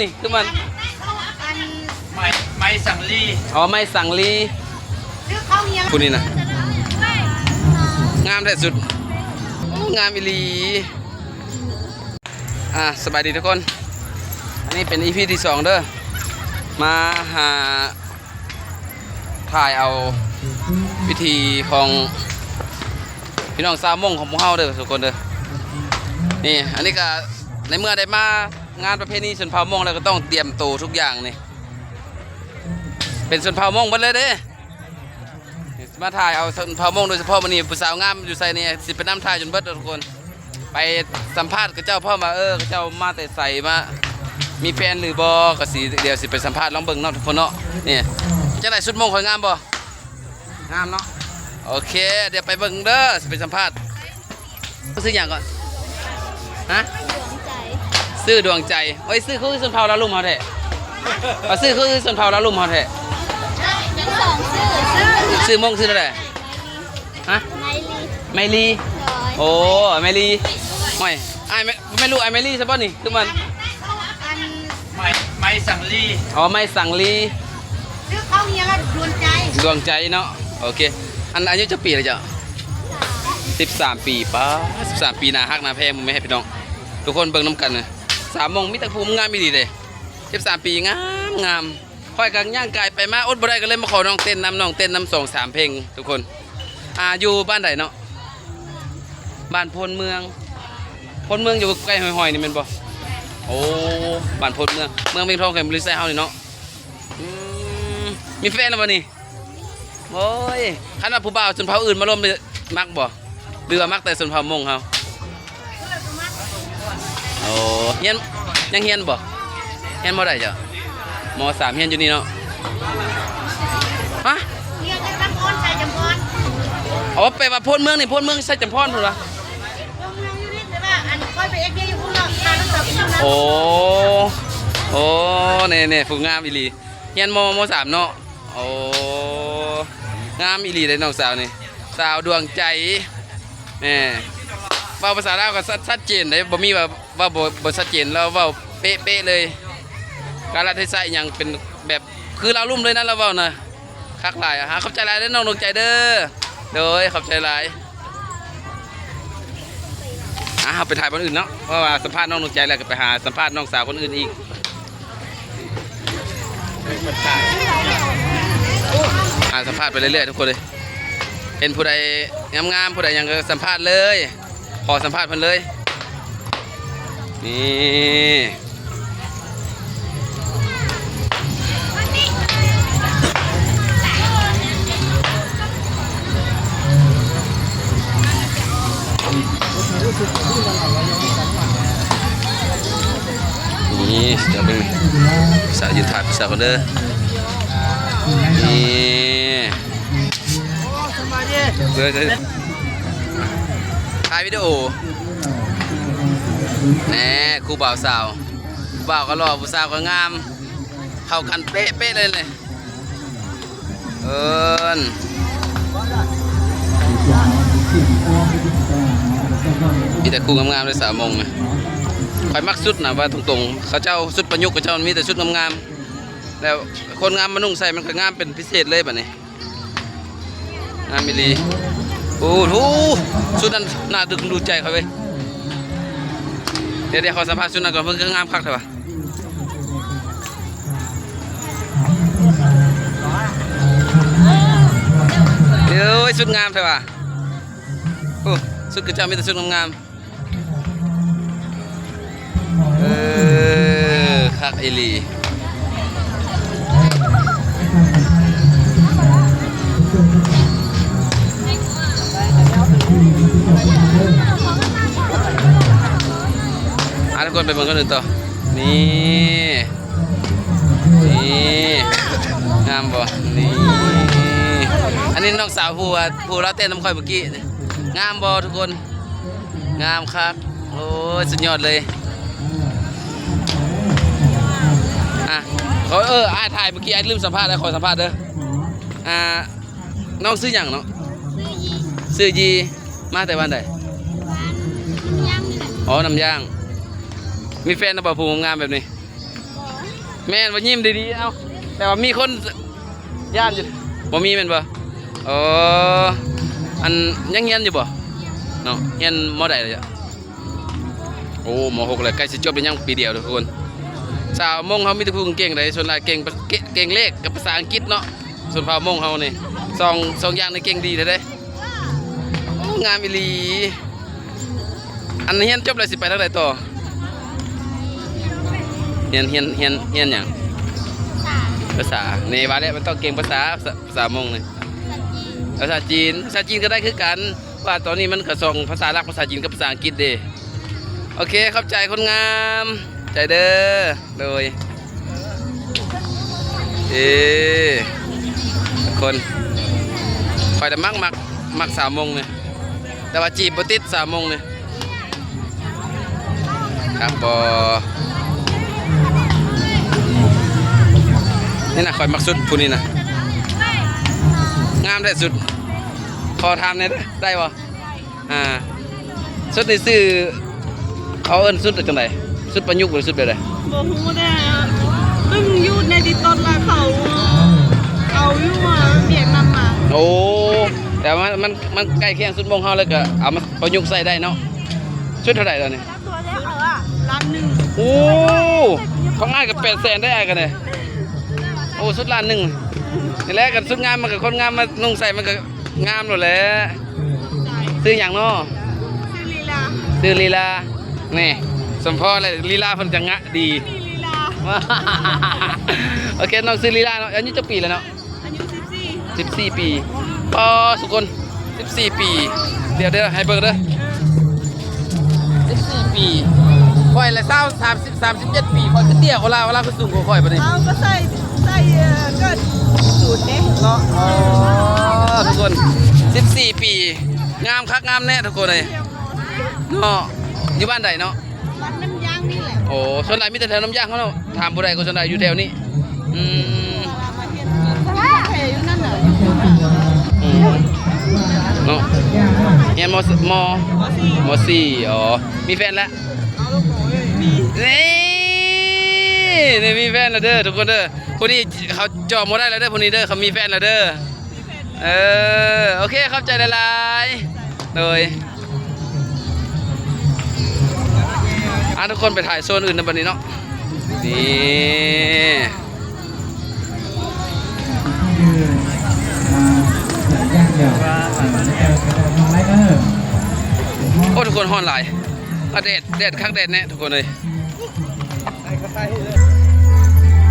ນີ້ຄືມັນ ໄມ້ ໄມ້ສັງລີ ອໍ ໄມ້ສັງລີ ຜູ້ນີ້ນະ ງາມແທ້ສຸດ ໂອ້ ງາມອີ່ຫຼີ. ອ່າ ສະບາຍດີທຸກຄົນ ອັນນີ້ເປັນອີພີທີສອງເດີ ມາຫາຖ່າຍເອົາວິຖີຂອງພີ່ນ້ອງຊາວມົ້ງຂອງພວກເຮົາເດີທຸກຄົນເດີ. ນີ້ ອັນນີ້ກະໃນເມື່ອໄດ້ມາງານປະເພນີຊົນເຜົ່າມົ້ງແລ້ວ ກະຕ້ອງຕຽມໂຕທຸກຢ່າງນີ້ ເປັນຊົນເຜົ່າມົ້ງເບິດເລີຍເດ້. ມາຖ່າຍເອົາຊົນເຜົ່າມົ້ງໂດຍສະເພາະມື້ນີ້ ຜູ້ສາວງາມຢູ່ໃສນີ້ ຊິໄປນຳຖ່າຍຈົນເບິດທຸກຄົນ. ໄປສຳພາດເຂົາເຈົ້າພ້ອມວ່າ ເອີ ເຂົາເຈົ້າມາແຕ່ໃສ ມາ ມີແຟນຫຼືບໍ່ ກະຊິ ດຽວຊິໄປສຳພາດລອງເບິ່ງເນາະທຸກຄົນເນາະ. ນີ້ ຈັ່ງໃດ ຊຸດມົ້ງຂ້ອຍງາມບໍ່? ງາມເນາະ. ໂອເຄ ດຽວໄປເບິ່ງເດີ ຊິໄປສຳພາດ. ຊື່ຫຍັງກ່ອນ? ຮະ? ດວງໃຈ ຊື່ດວງໃຈ. ໂອ້ຍ ຊື່ຄືຊົນເຜົ່າລາວລຸ່ມເຮົາແທ້. ວ່າຊື່ຄືຊົນເຜົ່າລາວລຸ່ມເຮົາແທ້. ມີສອງຊື່ ຊື່ ຊື່ມົ້ງຊື່ແນວໃດ? ຮະ? ໄມລີ ໄມລີ. ໂດຍ ໂອ້ ໄມລີ. ໂອ້ຍ ອ້າຍ ແມ່ ແມ່ລູກອ້າຍໄມລີຊະບໍ່ນີ້ ຄືມັນ ໄມ້ ໄມ້ສັງລີ ອໍ ໄມ້ສັງລີ ຊື່ເຂົາຮຽນລະ ດວງໃຈ ດວງໃຈເນາະ. ໂອເຄ ອັນ ອາຍຸຈັກປີແລ້ວເຈົ້າ? ສິບສາມປີ. ປ້າ ສິບສາມປີ ໜ້າຮັກໜ້າແພງ ແມ່ພີ່ນ້ອງ ທຸກຄົນເບິ່ງນຳກັນນະ. ສາວມົ້ງມີແຕ່ຜູ້ງາມອີ່ຫຼີເດ້ ສິບສາມປີ ງາມ ງາມ. ຂ້ອຍກະຍ່າງກາຍໄປມາ ອົດບໍ່ໄດ້ ກະເລີຍມາຂໍນ້ອງເຕັ້ນນຳ ນ້ອງເຕັ້ນນຳສອງສາມເພງທຸກຄົນ. ອ່າ ຢູ່ບ້ານໃດເນາະ? ບ້ານໂພນເມືອງ ໂພນເມືອງຢູ່ໃກ້ຫ້ວຍໆນີ້ແມ່ນບໍ່? ໂອ້ ບ້ານໂພນເມືອງ ເມືອງວຽງທອງ ແຂວງບໍລິໄຊເຮົານີ້ເນາະ. ອືມ ມີແຟນແລ້ວບໍ່ນີ້? ໂອ້ຍ ຄັນວ່າຜູ້ບ່າວຊົນເຜົ່າອື່ນມາລົມນີ້ ມັກບໍ່ ຫຼືວ່າມັກແຕ່ຊົນເຜົ່າມົ້ງເຮົາ? ໂອ້ ຮຽນ ຍັງຮຽນບໍ່? ຮຽນ ມໍ ໃດເຈົ້າ? ມໍ ສາມ ຮຽນຢູ່ນີ້ເນາະ. ຮະ? ຮຽນຢູ່ຈຳພອນ ໄຊຈຳພອນ. ອໍ ແປວ່າໂພນເມືອງນີ້ ໂພນເມືອງໄຊຈຳພອນພຸ້ນຫວາ? ໂພນເມືອງຢູ່ນີ້ ແຕ່ວ່າອັນຂ້ອຍໄປເຮັດວຽກຢູ່ພຸ້ນເນາະ ພາລູກສາວໄປຢູ່ນຳ. ໂອ້ ໂອ້ ແນ່ໆ ຜູ້ງາມອີ່ຫຼີ ຮຽນ ມໍ ມໍ ສາມ ເນາະ. ໂອ້ ງາມອີ່ຫຼີເດ້ນ້ອງສາວນີ້ ສາວດວງໃຈ. ແໝ່ ເວົ້າພາສາລາວກະຊັດ ຊັດເຈນເດ້ ບໍ່ມີວ່າ ເວົ້າບໍ່ ບໍ່ຊັດເຈນ ລາວເວົ້າເປະໆເລີຍ. ກາລະເທສະອີ່ຫຍັງເປັນແບບຄືລາວລຸ່ມເລີຍນະ ລາວເວົ້ານະ ຄັກຫຼາຍ. ອາ ຂອບໃຈຫຼາຍເດີນ້ອງດວງໃຈເດີ. ໂດຍ ຂອບໃຈຫຼາຍ. ອ່ະ ເຮົາໄປຖ່າຍບ່ອນອື່ນເນາະ ເພາະວ່າສຳພາດນ້ອງດວງໃຈແລ້ວ ກະໄປຫາສຳພາດນ້ອງສາວຄົນອື່ນອີກ. ຫາສຳພາດໄປເລື້ອຍໆ ທຸກຄົນເອີຍ ເຫັນຜູ້ໃດງາມໆ ຜູ້ໃດຫຍັງກະສຳພາດເລີຍ ຂໍສຳພາດເພິ່ນເລີຍ. ນີ້ ນີ້ ດຽວເບິ່ງ ສາວຢືນຖ່າຍຜູ້ສາວກ່ອນເດີ. ນີ້ ເອີ ເອີ ຖ່າຍວິດີໂອ. ແນ່ ຄູ່ບ່າວສາວ ຜູ້ບ່າວກະຫຼໍ່ ຜູ້ສາວກະງາມ ເຂົ້າກັນເປະໆເລີຍນີ້. ເອີນ ມີແຕ່ຄູ່ງາມໆເລີຍ ສາວມົ້ງນະ. ຂ້ອຍມັກຊຸດນະ ວ່າຕົງໆ ເຂົາເຈົ້າຊຸດປະຍຸກ ເຂົາເຈົ້າມີແຕ່ຊຸດງາມໆ ແລ້ວຄົນງາມມານຸ່ງໃສ່ ມັນກະງາມເປັນພິເສດເລີຍບາດນີ້. ງາມອີ່ຫຼີ. ໂອ້ໂຫ ຊຸດນັ້ນໜ້າດຶງດູດໃຈຂ້ອຍເວີຍ. ດຽວໆ ຂໍສຳພາດຊຸດນັ້ນກ່ອນ ເພິ່ນຄືງາມຄັກແທ້ຫວາ. ເອີຍ ຊຸດງາມແທ້ຫວາ. ໂອ້ ຊຸດຂະເຈົ້າມີແຕ່ຊຸດງາມໆ. ເອີ ຄັກອີ່ຫຼີ. ອ່ະ ທຸກຄົນໄປເບິ່ງຄົນອື່ນຕໍ່. ນີ້ ນີ້ ງາມບໍ່? ນີ້ ອັນນີ້ນ້ອງສາວຜູ້ວ່າ ຜູ້ລາວເຕັ້ນນຳຂ້ອຍເມື່ອກີ້. ງາມບໍ່ທຸກຄົນ? ງາມຄັກ. ໂອ້ຍ ສຸດຍອດເລີຍ. ອ່ະ ເອີ ອ້າຍຖ່າຍເມື່ອກີ້ ອ້າຍລືມສຳພາດ ອ້າຍຂໍສຳພາດເດີ. ອ່າ ນ້ອງຊື່ຫຍັງເນາະ? ຊື່ຢີ. ຊື່ຢີ ມາແຕ່ບ້ານໃດ? ບ້ານນ້ຳຢາງນີ້ແຫຼະ. ອໍ ນ້ຳຢາງ. ມີແຟນແລ້ວບໍ່ ຜູ້ງາມແບບນີ້? ບໍ່. ແມ່ນບໍ່? ຍິ້ມດີໆ ເອົ້າ ແຕ່ວ່າມີຄົນຢ້ານຢູ່ ບໍ່ມີແມ່ນບໍ່? ອໍ ອັນ ຍັງຮຽນຢູ່ບໍ່ເນາະ? ຮຽນ ມໍໃດແລ້ວຈະ? ໂອ້ ມໍຫົກແລ້ວ ໃກ້ຊິຈົບແລ້ວ ຍັງປີດຽວທຸກຄົນ. ຊາວມົ້ງເຮົາມີແຕ່ຜູ້ເກັ່ງໆໃດ໋ ສ່ວນຫຼາຍເກັ່ງ ເກັ່ງເລກກັບພາສາອັງກິດເນາະ. ຊົນເຜົ່າມົ້ງເຮົານີ້ ສອງ ສອງຢ່າງນີ້ເກັ່ງດີແທ້ເດ້. ໂອ້ ງາມອີ່ຫຼີ. ອັນຮຽນຈົບແລ້ວຊິໄປທາງໃດຕໍ່? ຮຽນ ຮຽນ ຮຽນ ຮຽນຫຍັງ? ພາສາ. ນີ້ວ່າແລ້ວ ມັນຕ້ອງເກັ່ງພາສາ ພາສາມົ້ງນີ້ ພາສາຈີນ ພາສາຈີນກໍໄດ້ຄືກັນ. ວ່າຕອນນີ້ມັນກະສອງພາສາຫຼັກ ພາສາຈີນກັບພາສາອັງກິດເດ້. ໂອເຄ ຂອບໃຈຄົນງາມ ໃຈເດີ. ໂດຍ ເອີ ຄົນ ຂ້ອຍລະມັກ ມັກ ມັກສາວມົ້ງນີ້ ແຕ່ວ່າຈີບບໍ່ຕິດສາວມົ້ງນີ້. ຄັກບໍ່? ນີ້ນະ ຂ້ອຍມັກສຸດຜູ້ນີ້ນະ ງາມແທ້ສຸດ. ຂໍຖາມແດ່ເດີ ໄດ້ບໍ່? ອ່າ ຊຸດນີ້ຊື່ ເຂົາເອີ້ນຊຸດວ່າຈັ່ງໃດ? ຊຸດປະຍຸກ ຫຼື ຊຸດແບບໃດ? ບໍ່ຮູ້ແດ່ ເບິ່ງຢູ່ໃນຕິກຕັອກລະ ເຂົາເອົາຢູ່ວ່າ ວຽດນາມມາ. ໂອ້ ແຕ່ວ່າມັນ ມັນໃກ້ຄຽງຊຸດມົ້ງເຮົາ ແລ້ວກໍເອົາມາປະຍຸກໃຊ້ໄດ້ເນາະ. ຊຸດເທົ່າໃດຕອນນີ້? ລ້ານໜຶ່ງ. ໂອ້ ຂອງອ້າຍກໍແປດແສນໄດ໋ ອ້າຍກໍໄດ້. ໂອ້ ຊຸດລ້ານໜຶ່ງ ນີ້ແຫຼະ ຄັນຊຸດງາມ ມັນກໍ ຄົນງາມມານຸ່ງໃສ່ ມັນກໍ ງາມໂລດແຫຼະ. ຊື່ຫຍັງເນາະ? ຊື່ລີລາ. ຊື່ລີລາ. ນີ້ ສົມພໍແຫຼະ ລີລາເພິ່ນຈະງະດີ. ມີລີລາ. ໂອເຄ ນ້ອງຊື່ລີລາເນາະ. ອາຍຸຈັກປີແລ້ວເນາະ? ອາຍຸສິບສີ່. ສິບສີ່ປີ. ອໍ ທຸກຄົນ ສິບສີ່ປີ. ດຽວ ດຽວໃຫ້ເບິ່ງເດີ. ສິບສີ່ປີ. ຂ້ອຍລະຊາວ ສາມສິບ ສາມສິບເຈັດປີ ຂ້ອຍຄືເຕ້ຍໂອລາໂອລາ ຄືສູງກວ່າຂ້ອຍປານນີ້. ເອົາ ກໍໃສ່ ໃສ່ ເອີ ເກີດສູນເດ້ເນາະ. ອໍ ທຸກຄົນ ສິບສີ່ປີ ງາມຄັກງາມແນ່ທຸກຄົນເອີຍເນາະ. ຢູ່ບ້ານໃດເນາະ? ບ້ານນ້ຳຢາງນີ້ແຫຼະ. ໂອ້ ສ່ວນຫຼາຍມີແຕ່ແຖວນ້ຳຢາງເຮົາເນາະ. ຖາມຜູ້ໃດກໍສ່ວນຫຼາຍຢູ່ແຖວນີ້. ອືມ ແຖວຢູ່ນັ້ນນະ ອືມ ເນາະ. ຮຽນ ມ ມ ມ ສີ່. ອໍ ມີແຟນແລ້ວ? ນີ້ ນີ້ມີແຟນແລ້ວເດີທຸກຄົນເດີ. ຜູ້ນີ້ເຂົາຈອງບໍ່ໄດ້ແລ້ວເດີ ຜູ້ນີ້ເດີ ເຂົາມີແຟນແລ້ວເດີ. ເອີ ໂອເຄ ຂອບໃຈຫຼາຍໆ. ໂດຍ ອ່າ ທຸກຄົນໄປຖ່າຍໂຊນອື່ນນຳບັດນີ້ເນາະ. ນີ້ ໂອ້ ທຸກຄົນ ຮ້ອນຫຼາຍ. ອາ ແດດ ແດດຄັກແດດແນ່ທຸກຄົນເອີຍ.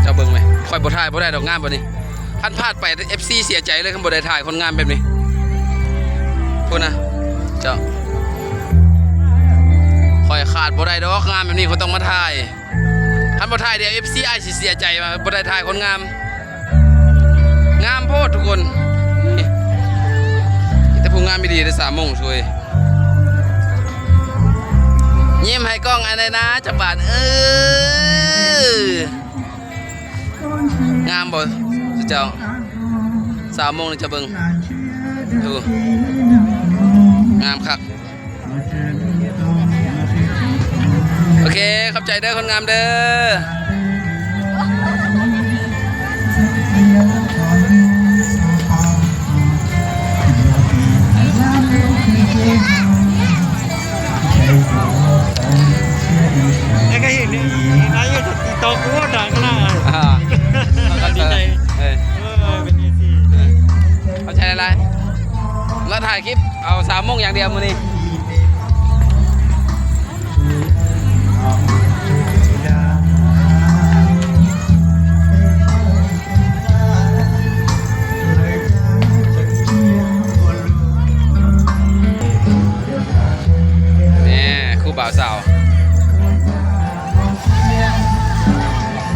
ເຈົ້າເບິ່ງແມ ຂ້ອຍບໍ່ຖ່າຍບໍ່ໄດ້ດອກ ງາມປານນີ້. ຄັນພາດໄປ ເອັຟຊີ ເສຍໃຈເລີຍ ຄັນບໍ່ໄດ້ຖ່າຍຄົນງາມແບບນີ້. ພຸ້ນນະ ເຈົ້າ ຂ້ອຍຂາດບໍ່ໄດ້ດອກ ງາມແບບນີ້ຂ້ອຍຕ້ອງມາຖ່າຍ. ຄັນບໍ່ຖ່າຍ ດຽວ ເອັຟຊີ ອ້າຍຊິເສຍໃຈວ່າບໍ່ໄດ້ຖ່າຍຄົນງາມ. ງາມໂພດທຸກຄົນ. ມີແຕ່ຜູ້ງາມອີ່ຫຼີເດີ ສາວມົ້ງຊ່ວຍ. ຍິ້ມໃຫ້ກ້ອງອັນໃດນະ ຈັກບາດ. ເອີ ງາມບໍ່ເຈົ້າ? ສາວມົ້ງນີ້ ເຈົ້າເບິ່ງ ໂອ້ ງາມຄັກ. ໂອເຄ ຂອບໃຈເດີ ຄົນງາມເດີ. ແລ້ວກໍເຫັນໃນ ໃນ TikTok ໂອ້ ດັງຂະໜາດ. ອ່າ ດີໃຈ. ເອີ ເອີ ເປັນເອຊີ. ເອີ ເຂົ້າໃຈຫຼາຍໆ. ລະຖ່າຍຄລິບເອົາສາວມົ້ງຢ່າງດຽວມື້ນີ້. ນີ້ ຄູ່ບ່າວສາວ.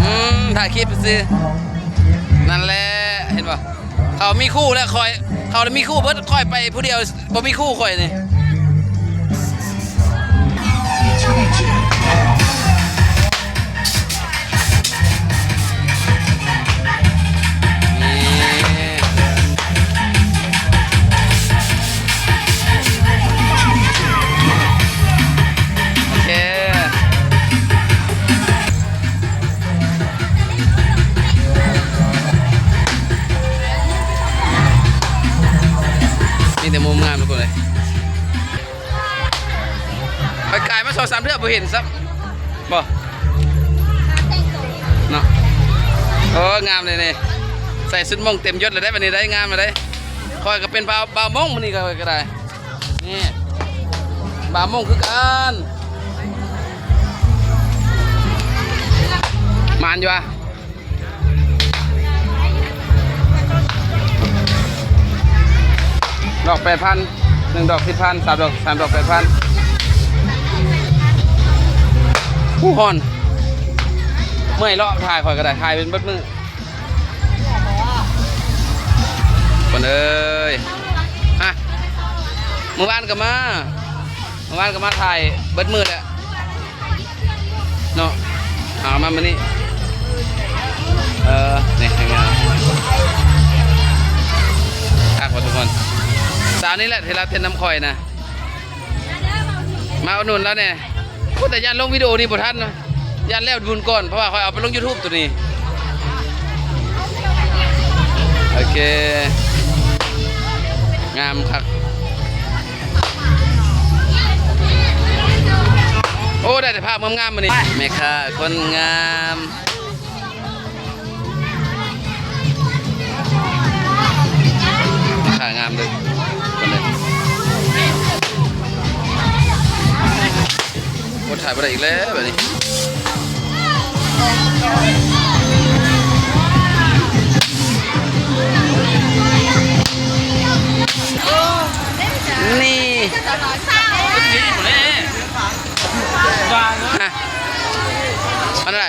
ອືມ ຖ່າຍຄລິບຊື່ໆ ນັ້ນແຫຼະ ເຫັນບໍ່? ເຂົາມີຄູ່ແລ້ວ ຂ້ອຍ ເຂົາມີຄູ່ເບິດ ຂ້ອຍໄປຜູ້ດຽວ ບໍ່ມີຄູ່ຂ້ອຍນີ້. ໂອເຄ. ງາມທຸກຄົນເລີຍ. ຂ້ອຍກາຍມາສອງສາມເທື່ອບໍ່ເຫັນຊ້ຳ ບໍ່ເນາະ. ໂອ້ ງາມເລີຍນີ້ ໃສ່ຊຸດມົ້ງເຕັມຍົດແລ້ວໄດ໋ ບັດນີ້ໄດ້ ງາມແລ້ວໄດ໋. ຂ້ອຍກໍເປັນບ່າວ ບ່າວມົ້ງມື້ນີ້ ຂ້ອຍກໍໄດ້ ນີ້ ບ່າວມົ້ງຄືກັນ. ໝານຢູ່ຫວາ? ດອກແປດພັນ ໜຶ່ງດອກສິບພັນ ສາມດອກ ສາມດອກແປດພັນ. ໂອ້ ຮ້ອນ ເມື່ອຍເລາະ ຖ່າຍຂ້ອຍກໍໄດ້ ຖ່າຍເປັນເບິດມື້ ຄົນເອີຍ. ຮະ ມື້ວານກໍມາ ມື້ວານກໍມາ ຖ່າຍເບິດມື້ແຫຼະ ເນາະ. ເອົາມາມື້ນີ້ ເອີ ນີ້ງາມ ຄັກວ່າທຸກຄົນ. ສາວນີ້ແຫຼະທີ່ລາວເຕັ້ນນຳຂ້ອຍນະ ມາອຸດໜູນລາວແດ່. ໂອ້ ແຕ່ຢ້ານລົງວິດີໂອນີ້ບໍ່ທັນ ຢ້ານແລ້ວບຸນກ່ອນ ເພາະວ່າຂ້ອຍເອົາໄປລົງຢູທູບໂຕນີ້. ໂອເຄ ງາມຄັກ. ໂອ້ ໄດ້ແຕ່ພາບງາມໆ ມື້ນີ້ ແມ່ຄ້າຄົນງາມ ແມ່ຄ້າງາມເດີ້ ຄົນເດີ້. ໂອ້ ຖ່າຍບໍ່ໄດ້ອີກແລ້ວບາດນີ້. ນີ້ ຮະ ມັນໄດ້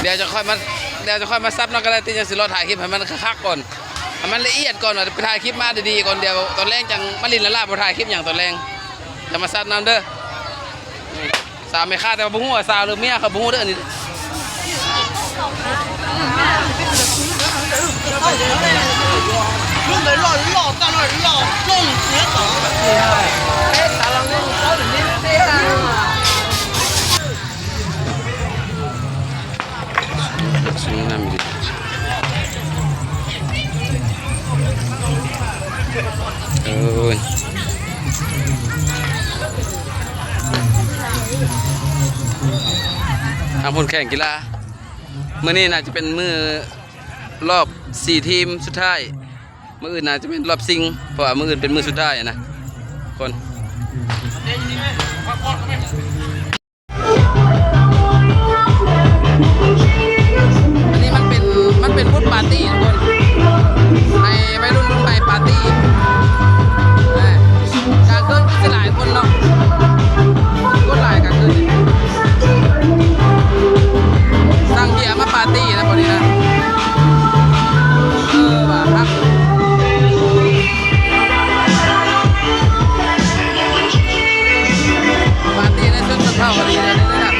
ດຽວຈະຄ່ອຍມາ ດຽວຈະຄ່ອຍມາສັບນຳກໍໄດ້ຕິ ຈັ່ງຊິລໍຖ່າຍຄລິບໃຫ້ມັນຄັກໆກ່ອນ ໃຫ້ມັນລະອຽດກ່ອນ ວ່າໄປຖ່າຍຄລິບມາດີໆກ່ອນ ດຽວຕອນແລງຈັ່ງມາຫຼິ້ນລະລາ ບໍ່ຖ່າຍຄລິບຫຍັງຕອນແລງ ຈະມາສັບນຳເດີ້. ນີ້ສາວແມ່ຄ້າ ແຕ່ວ່າບໍ່ຮູ້ວ່າສາວຫຼືເມຍ ຂ້ອຍບໍ່ຮູ້ເດີ້ອັນນີ້. ສວຍງາມອີ່ຫຼີ ເອີຍ ທາງພຸ້ນແຂ່ງກິລາ ມື້ນີ້ໜ້າຈະເປັນມື້ ລອບສີ່ທີມສຸດທ້າຍ ມື້ອື່ນໜ້າຈະແມ່ນລອບຊິງ ເພາະວ່າມື້ອື່ນເປັນມື້ສຸດທ້າຍນະ ຄົນ. ອັນນີ້ມັນເປັນ ມັນເປັນບຸດປາຕີ້ທຸກຄົນ ໃຫ້ໄວລຸ້ນລຸ້ນໃໝ່ປາຕີ້ ກາງຄືນຄືຊິຫຼາຍຄົນເນາະ ຄົນຫຼາຍກາງຄືນ. ສັ່ງເບຍມາປາຕີ້ນະ ບາດນີ້ນະ ເອີ ວ່າຄັກ ປາຕີ້ໃນຊົນຊົນເຜົ່າກໍດີນະ ນີ້ນະ.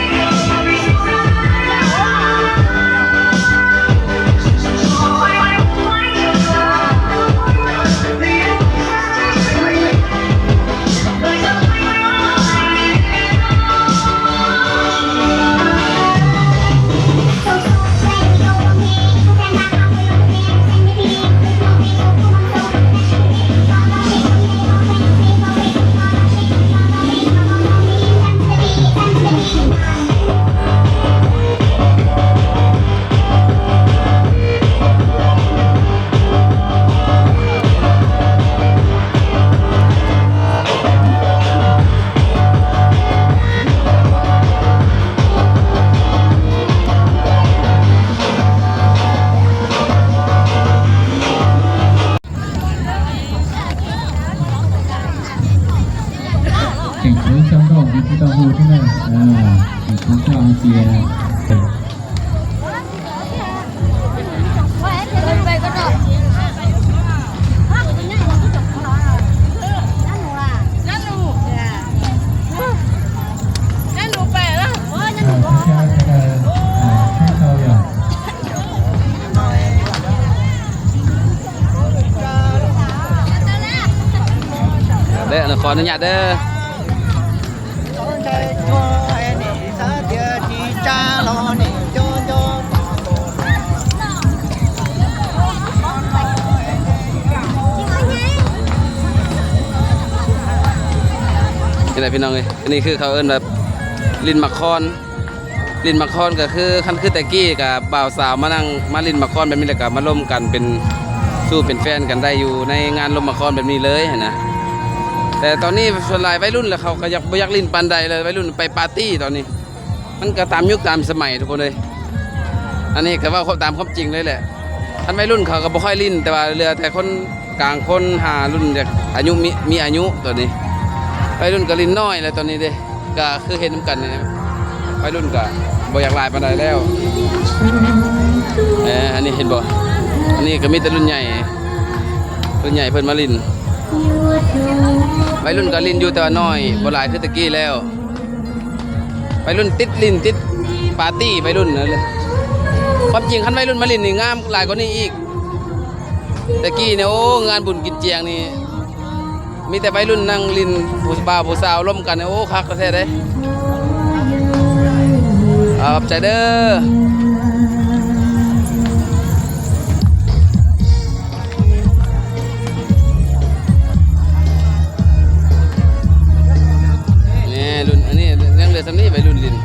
ເດີ ຂໍອະນຸຍາດເດີ. ເ ພີ່ນ້ອງເອີຍ ອັນນີ້ຄືເຂົາເອີ້ນວ່າຫຼິ້ນໝາກຄອນ. ຫຼິ້ນໝາກຄອນກໍຄື ຄັນຄືແຕ່ກີ້ກໍບ່າວສາວມານັ່ງ ມາຫຼິ້ນໝາກຄອນແບບນີ້ ແລ້ວກໍມາລົມກັນເປັນຊູ້ເປັນແຟນກັນໄດ້ຢູ່ໃນງານລົມໝາກຄອນແບບນີ້ເລີຍຫັ້ນນະ. ແຕ່ຕອນນີ້ສ່ວນຫຼາຍໄວລຸ້ນແລ້ວ ເຂົາກໍຢາກ ບໍ່ຢາກຫຼິ້ນປານໃດເລີຍ ໄວລຸ້ນໄປປາຕີ້ຕອນນີ້. ມັນກໍຕາມຍຸກຕາມສະໄໝທຸກຄົນເອີຍ. ອັນນີ້ກໍເວົ້າຕາມຄວາມຈິງເລີຍແຫຼະ. ຄັນໄວລຸ້ນເຂົາກໍບໍ່ຄ່ອຍຫຼິ້ນ ແຕ່ວ່າເຫຼືອແຕ່ຄົນກາງຄົນຫາລຸ້ນ ຢາກອາຍຸມີ ມີອາຍຸຕອນນີ້. ໄວລຸ້ນກໍຫຼິ້ນນ້ອຍແລ້ວຕອນນີ້ເດ້ ກໍຄືເຫັນນຳກັນນີ້ ໄວລຸ້ນກໍບໍ່ຢາກຫຼາຍປານໃດແລ້ວ. ເອີ ອັນນີ້ເຫັນບໍ່ ອັນນີ້ກໍມີແຕ່ລຸ້ນໃຫຍ່ ລຸ້ນໃຫຍ່ເພິ່ນມາຫຼິ້ນ. ໄວລຸ້ນກໍຫຼິ້ນຢູ່ ແຕ່ວ່ານ້ອຍ ບໍ່ຫຼາຍຄືແຕ່ກີ້ແລ້ວ. ໄວລຸ້ນຕິດຫຼິ້ນຕິດປາຕີ້ ໄວລຸ້ນນັ້ນແຫຼະ. ຄວາມຈິງຄັນໄວລຸ້ນມາຫຼິ້ນນີ້ງາມຫຼາຍກວ່ານີ້ອີກ. ແຕ່ກີ້ນີ້ ໂອ້ ງານບຸນກິນຈຽງນີ້ ມີແຕ່ໄວລຸ້ນນັ່ງຫຼິ້ນ ຜູ້ບ່າວຜູ້ສາວລົມກັນ ໂອ້ ຄັກແທ້ໆເດ້. ຂອບໃຈເດີ. ແນ່ ລຸ້ນ ອັນນີ້ຍັງເຫຼືອສ່ຳນີ້ໄວລຸ້ນຫຼິ້ນ.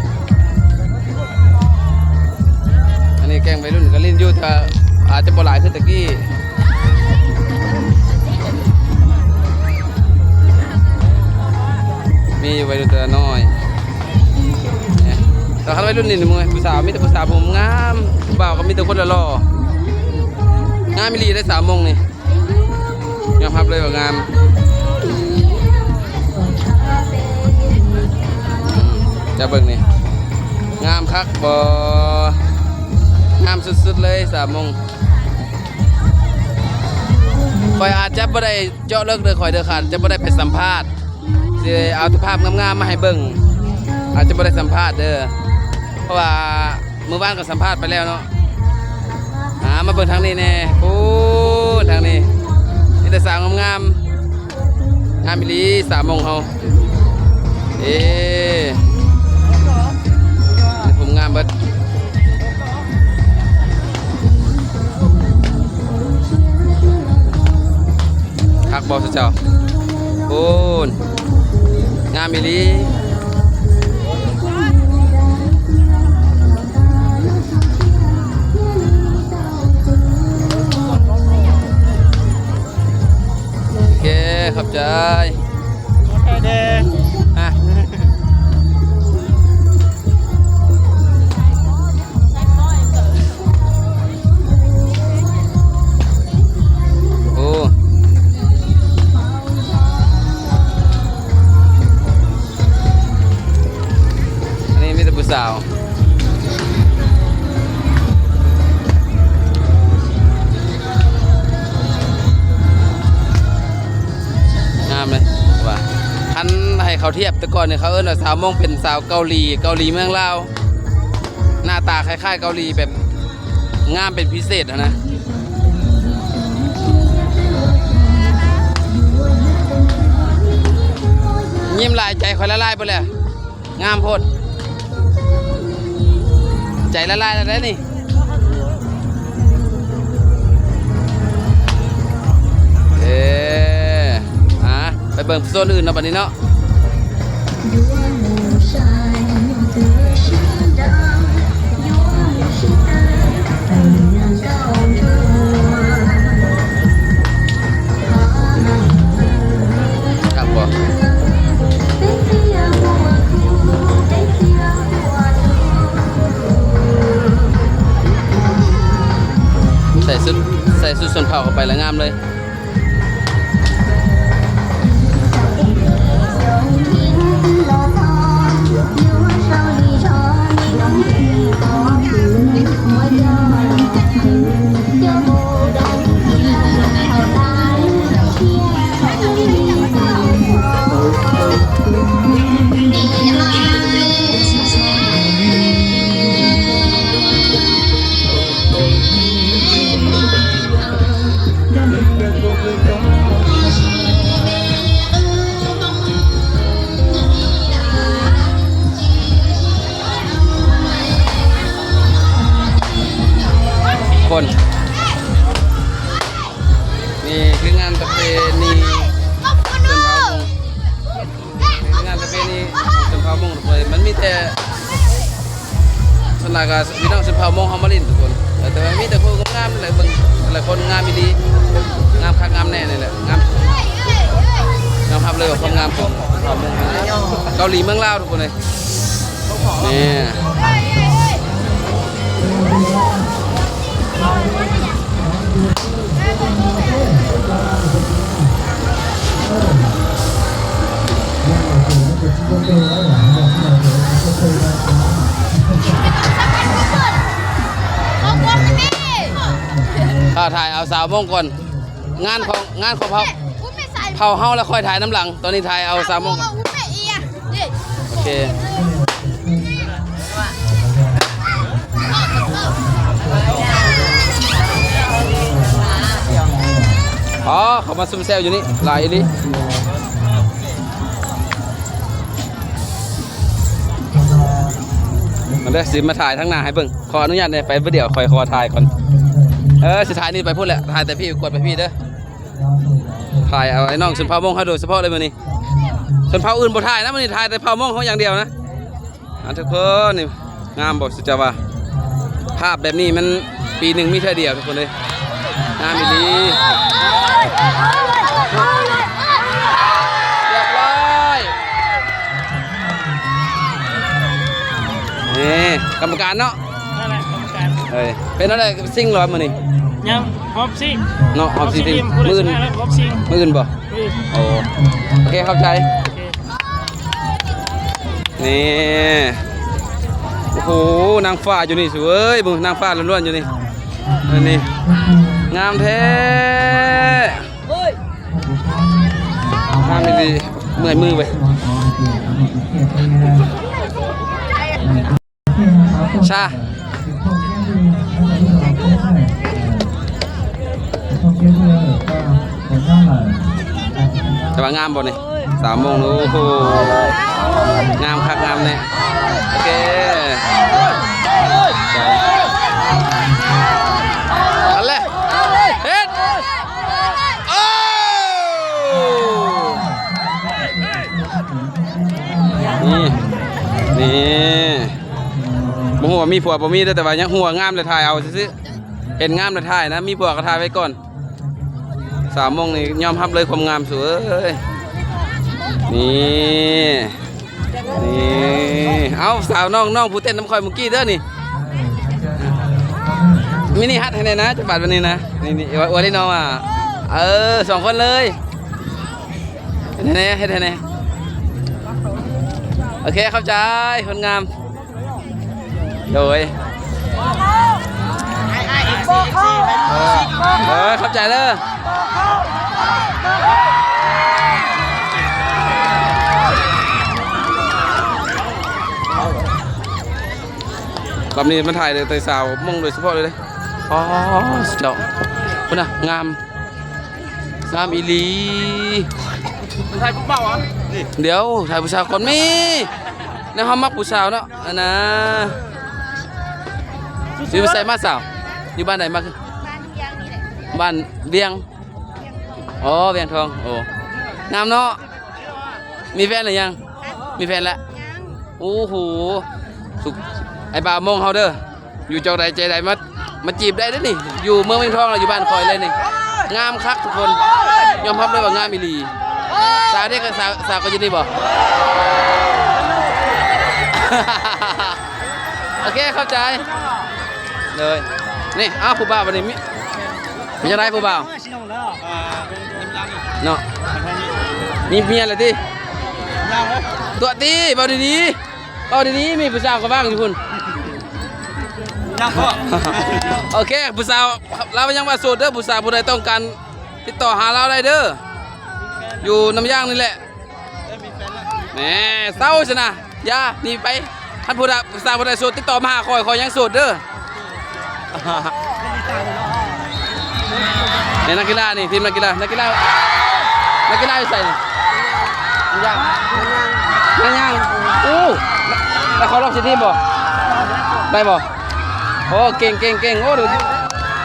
ອັນນີ້ແກ້ງໄວລຸ້ນກໍຫຼິ້ນຢູ່ ແຕ່ອາດຈະບໍ່ຫຼາຍຄືແຕ່ກີ້. ມີຢູ່ໄວລຸ້ນແຕ່ນ້ອຍ. ແຕ່ຄັນໄວລຸ້ນນີ້ ໝູ່ຜູ້ສາວ ມີແຕ່ຜູ້ສາວຜົມງາມ ຜູ້ບ່າວກໍມີແຕ່ຄົນຫຼໍ່ໆ. ງາມອີ່ຫຼີເດ້ສາວມົ້ງນີ້. ຍອມຮັບເລີຍວ່າງາມ. ເຈົ້າເບິ່ງນີ້ ງາມຄັກບໍ່? ງາມສຸດໆເລີຍສາວມົ້ງ. ຂ້ອຍອາດຈະບໍ່ໄດ້ເຈາະເລິກເດີ ຂ້ອຍເດີ ອາດຈະບໍ່ໄດ້ໄປສຳພາດ. ຊິເອົາແຕ່ພາບງາມໆມາໃຫ້ເບິ່ງ ອາດຈະບໍ່ໄດ້ສຳພາດເດີ ເພາະວ່າມື້ວານກໍສຳພາດໄປແລ້ວເນາະ. ອ່າ ມາເບິ່ງທາງນີ້ແດ່ ໂອ້ ທາງນີ້ມີແຕ່ສາວງາມໆ ງາມອີ່ຫຼີສາວມົ້ງເຮົາ. ເອີ ຜົມງາມເບິດ. ຄັກບໍ່ເຈົ້າ? ໂອ້ ງາມອີ່ຫຼີ. ໂອເຄ ຂອບໃຈ. ຂອບໃຈເດ້. ອ່ະ ໂອ້ ອັນນີ້ມີແຕ່ຜູ້ສາວ. ງາມເລີຍວ່າ ຄັນໃຫ້ເຂົາທຽບແຕ່ກ່ອນນີ້ ເຂົາເອີ້ນວ່າສາວມົ້ງເປັນສາວເກົາຫຼີ ເກົາຫຼີເມືອງລາວ ໜ້າຕາຄ້າຍໆເກົາຫຼີ ແບບງາມເປັນພິເສດຫັ້ນນະ. ຍິ້ມຫຼາຍໃຈຂ້ອຍລະລາຍເບິດແລ້ວ. ງາມໂພດ ໃຈລະລາຍແລ້ວເດ້ນີ້. ເອີ ອ່າ ໄປເບິ່ງໂຊນອື່ນເນາະ ບັດນີ້ເນາະ. ຄັກບໍ່? ໃສ່ຊຸດ ໃສ່ຊຸດຊົນເຜົ່າເຂົ້າໄປລະງາມເລີຍ. ເປັນ ແລ້ວກໍພີ່ນ້ອງຊົນເຜົ່າມົ້ງເຮົາມາຫຼິ້ນທຸກຄົນ ເອີ ແຕ່ວ່າມີແຕ່ຄົນງາມໆ ແຫຼະ ເບິ່ງແຕ່ລະຄົນງາມອີ່ຫຼີ ງາມຄັກງາມແນ່ນີ້ແຫຼະ ງາມ ຍອມຮັບເລີຍວ່າຄວາມງາມຂອງຊົນເຜົ່າມົ້ງເຮົາ ເກົາຫຼີເມືອງລາວທຸກຄົນເອີຍ ນີ້. ຖ້າຖ່າຍເອົາສາວມົ້ງກ່ອນ ງານຂອງ ງານຂອງເຜົ່າ ເຜົ່າເຮົາ ແລ້ວຄ່ອຍຖ່າຍນຳຫຼັງ ຕອນນີ້ຖ່າຍເອົາສາວມົ້ງກ່ອນ ໂອເຄ ອໍ ເຂົາມາຊຸມແຊວຢູ່ນີ້ຫຼາຍອີ່ຫຼີ ມາເດີ ຊິມາຖ່າຍທາງໜ້າໃຫ້ເບິ່ງ ຂໍອະນຸຍາດແດ່ ໄປບໍ່ດຽວ ຂ້ອຍຂໍຖ່າຍກ່ອນ ເອີ ຊິຖ່າຍນີ້ໄປພຸ້ນແຫຼະ ຖ່າຍແຕ່ພີ້ ກວດໄປພີ້ເດີ ຖ່າຍເອົາໄອ້ນ້ອງຊົນເຜົ່າມົ້ງເຮົາໂດຍສະເພາະເລີຍມື້ນີ້ ຊົນເຜົ່າອື່ນບໍ່ຖ່າຍນະ ມື້ນີ້ຖ່າຍແຕ່ເຜົ່າມົ້ງເຮົາຢ່າງດຽວນະ ອ່າ ທຸກຄົນ ນີ້ງາມບໍ່ ສຸດຈະວ່າ ພາບແບບນີ້ມັນປີໜຶ່ງມີເທື່ອດຽວທຸກຄົນເອີຍ ງາມອີ່ຫຼີ ຮຽບຮ້ອຍ ນີ້ກຳມະການເນາະ ນັ້ນແຫຼະກຳມະການ ເອີຍ ເປັນແນວໃດຊິງລອຍມື້ນີ້ ຍັງຮອບຊິງເນາະ ຮອບຊິງ ມື້ອື່ນ ຮອບຊິງ ມື້ອື່ນບໍ່ ມື້ອື່ນ ໂອ້ ໂອເຄ ຂອບໃຈ ໂອເຄ ນີ້ ໂອ້ໂຫ ນາງຟ້າຢູ່ນີ້ສຸເອີຍ ເບິ່ງ ນາງຟ້າລ້ວນໆຢູ່ນີ້ ອັນນີ້ ງາມແທ້ ງາມອີ່ຫຼີ ເມື່ອຍມືເວີຍ ຊາ ແຕ່ວ່າງາມບໍ່ນີ້ ສາວມົ້ງ ໂອ້ໂຫ ງາມຄັກງາມແນ່ ໂອເຄ ອັນແລະ ເຮັດ ໂອ້ ນີ້ ນີ້ ບໍ່ຮູ້ວ່າມີຜົວບໍ່ມີເດີ ແຕ່ວ່າຍັງຮູ້ວ່າງາມແລ້ວຖ່າຍເອົາຊື່ໆ ເຫັນງາມແລ້ວຖ່າຍນະ ມີຜົວກໍຖ່າຍໄວ້ກ່ອນ ສາວມົ້ງນີ້ຍອມຮັບເລີຍຄວາມງາມ ສູເອີຍ ນີ້ ນີ້ ເອົ້າ ສາວນ້ອງ ນ້ອງຜູ້ເຕັ້ນນຳຂ້ອຍມື້ກີ້ເດີນີ້ ມິນິຮັດໃຫ້ແດ່ນະ ຈັກບາດວັນນີ້ນະ ນີ້ໆ ອວຍ ອວຍເລີຍນ້ອງວ່າ ເອີ ສອງຄົນເລີຍ ເຮັດໃຫ້ແດ່ ເຮັດໃຫ້ແດ່ ໂອເຄ ຂອບໃຈ ຄົນງາມ ໂດຍ ເອີ ເອີ ຂອບໃຈເດີ ລອບນີ້ມາຖ່າຍແຕ່ສາວມົ້ງໂດຍສະເພາະເລີຍເດ້ ອໍ ສຸດຍອດ ພຸ້ນນະ ງາມ ງາມອີ່ຫຼີ ຖ່າຍຜູ້ບ່າວຫວາ ດຽວ ຖ່າຍຜູ້ສາວກ່ອນ ມີ ແນວເຮົາມັກຜູ້ສາວເນາະ ອັນນະ ຢູ່ໃສມາສາວ ຢູ່ບ້ານໃດມາ ບ້ານວຽງນີ້ແຫຼະ ບ້ານວຽງ ອໍ ວຽງທອງ ໂອ້ ງາມເນາະ ມີແຟນຫຼືຍັງ ມີແຟນແລ້ວ ໂອ້ໂຫ ສຸກ ໄອ້ບ່າວມົ້ງເຮົາເດີ ຢູ່ຈອກໃດໃຈໃດ ມາ ມາຈີບໄດ້ເດ້ນີ້ ຢູ່ເມືອງວຽງທອງ ແລ້ວຢູ່ບ້ານຂ້ອຍເລີຍນີ້ ງາມຄັກທຸກຄົນ ຍອມຮັບເລີຍວ່າງາມອີ່ຫຼີ ສາວເດ້ ສາວ ສາວກໍຢູ່ນີ້ບໍ່ ໂອເຄ ຂອບໃຈ ໂດຍ ນີ້ ເອົ້າ ຜູ້ບ່າວບັດນີ້ ມີ ເປັນຈັ່ງໃດຜູ້ບ່າວ ເນາະ ມີເມຍແລ້ວຕິ ຕົວະຕິ ເວົ້າດີໆ ເວົ້າດີໆ ມີຜູ້ສາວກໍວ່າງຢູ່ພຸ້ນ ຍັງບໍ່ ໂອເຄ ຜູ້ສາວ ລາວຍັງວ່າໂສດເດີ ຜູ້ສາວຜູ້ໃດຕ້ອງການຕິດຕໍ່ຫາລາວໄດ້ເດີ ຢູ່ນຳຢ່າງນີ້ແຫຼະ ແໝ່ ເຊົາຊັ້ນນະ ຢ່າໜີໄປ ຄັນຜູ້ໃດ ຜູ້ສາວຜູ້ໃດໂສດຕິດຕໍ່ມາຫາຂ້ອຍ ຂ້ອຍຍັງໂສດເດີ ນີ້ນັກກິລານີ້ ທີມນັກກິລາ ນັກກິລາ ນັກກິລາຢູ່ໃສນີ້ ຍັງ ຍັງ ຍັງ ໂອ້ ໄດ້ເຂົ້າຮອບສີ່ທີມບໍ່ ໄດ້ບໍ່ ໂອ້ ເກັ່ງ ເກັ່ງ ເກັ່ງ ໂອ້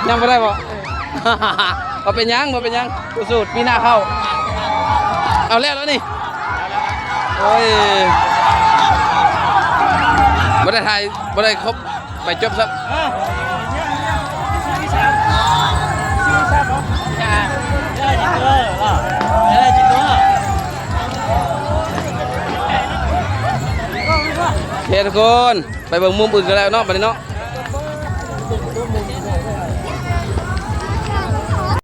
ຍັງບໍ່ໄດ້ບໍ່ ບໍ່ເປັນຫຍັງ ບໍ່ເປັນຫຍັງ ສູ້ໆ ປີໜ້າເຂົ້າ ເອົາແລ້ວ ແລ້ວນີ້ ໂອ້ຍ ບໍ່ໄດ້ຖ່າຍ ບໍ່ໄດ້ຄົບ ໄປຈົບຊະ. ໂອເຄທຸກຄົນ ໄປເບິ່ງມຸມອື່ນກັນແລ້ວເນາະ ບັດນີ້ເນາະ.